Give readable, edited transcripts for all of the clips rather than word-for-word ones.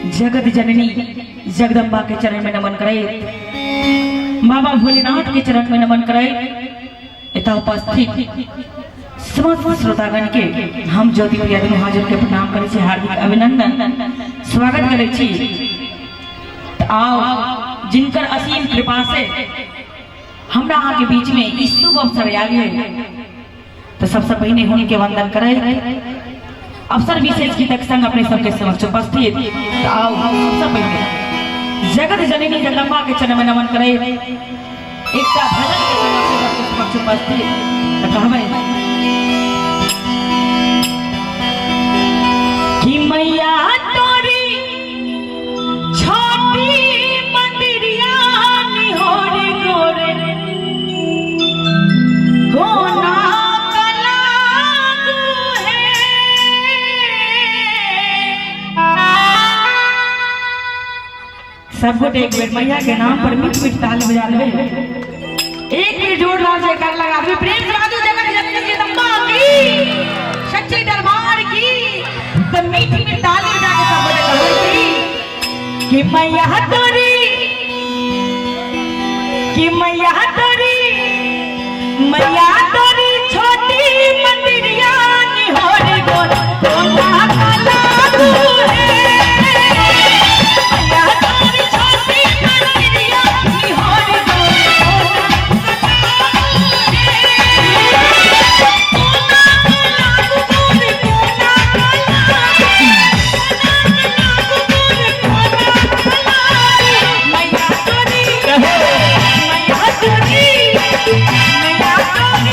जगत जननी जगदम्बा के चरण में नमन करे, बाबा भोलेनाथ के चरण में नमन करे। एतऽ उपस्थित समस्त श्रोतागण के हम ज्योति प्रिया दुनू हाजिर के प्रणाम करै छी, हार्दिक अभिनंदन स्वागत करै छी। तऽ आओ, जिनकर असीम कृपा से हमरा अहाँ के बीच में ई शुभ अवसर आयल है, तो सबसे पहिने हुनके वंदन करे अवसर विशेष गीतक संग अपने सबके समक्ष उपस्थित। तो आओ, सबसे पहिने जगत जननी जगदम्बा के चरण में नमन करे एकटा भजन के संग अपने सबके समक्ष उपस्थित। तो कहबै कि मैया तोरी छोटी मंदिरिया निहोर गोरे कोना कलागु है। सब गोटे एक बेर मैया के नाम पर मीठ मीठ ताली बजा लेबै, एक बेर जोरदार जयकार लगा देबै। प्रेम से बाजू जगत जननी जगदम्बा की, सच्चे दरबार की। तो मीठ मीठ ताली बजा के सब गोटे कहबै कि मैया तोरी, कि मैया तोरी, मैया तोरी छोटी मंदिरिया निहोरी गोर कोना काला है। मैया तोरी छोटी मंदिरिया निहोरी गोर कोना काला मैया तोरी, मैया तोरी, मैया तोरी।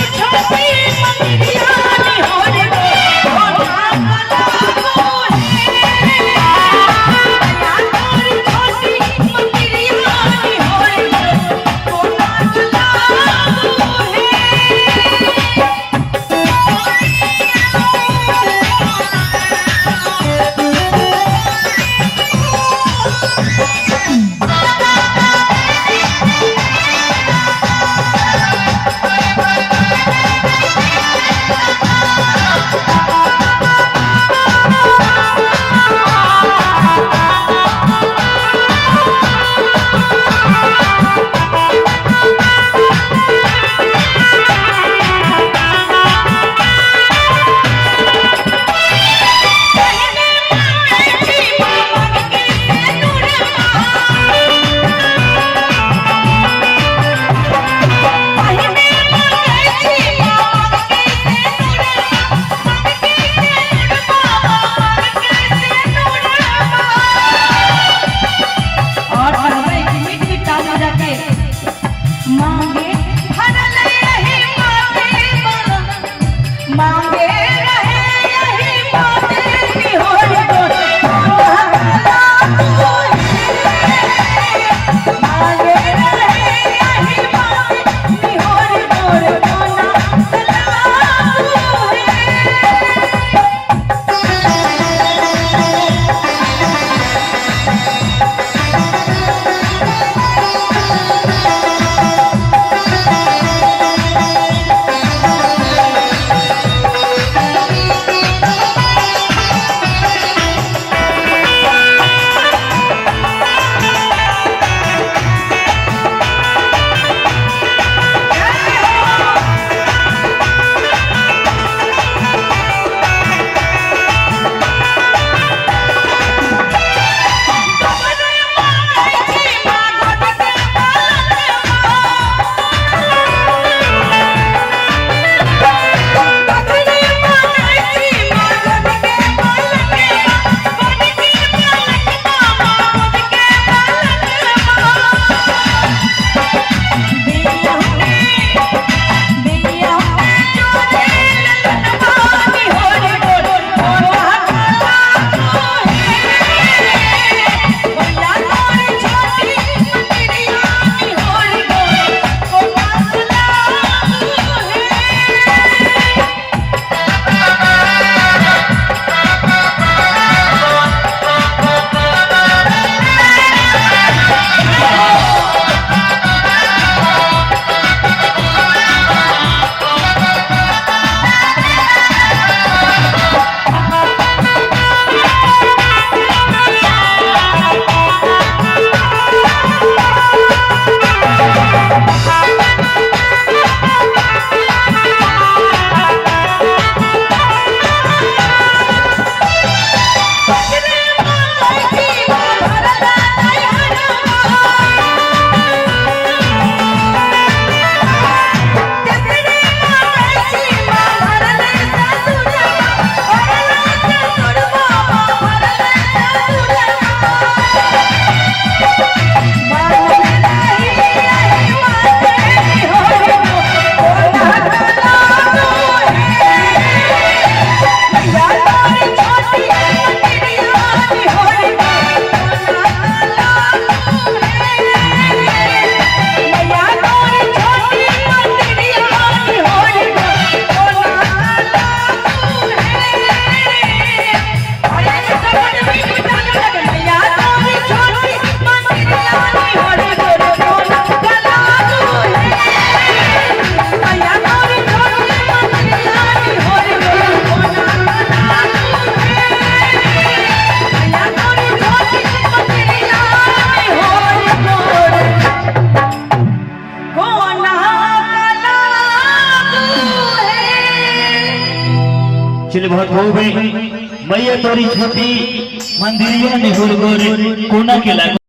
एक्चुअली बहुत खूब है। मैया तोरी छोटी मंदिरिया निहुर गोर कोना के लागो।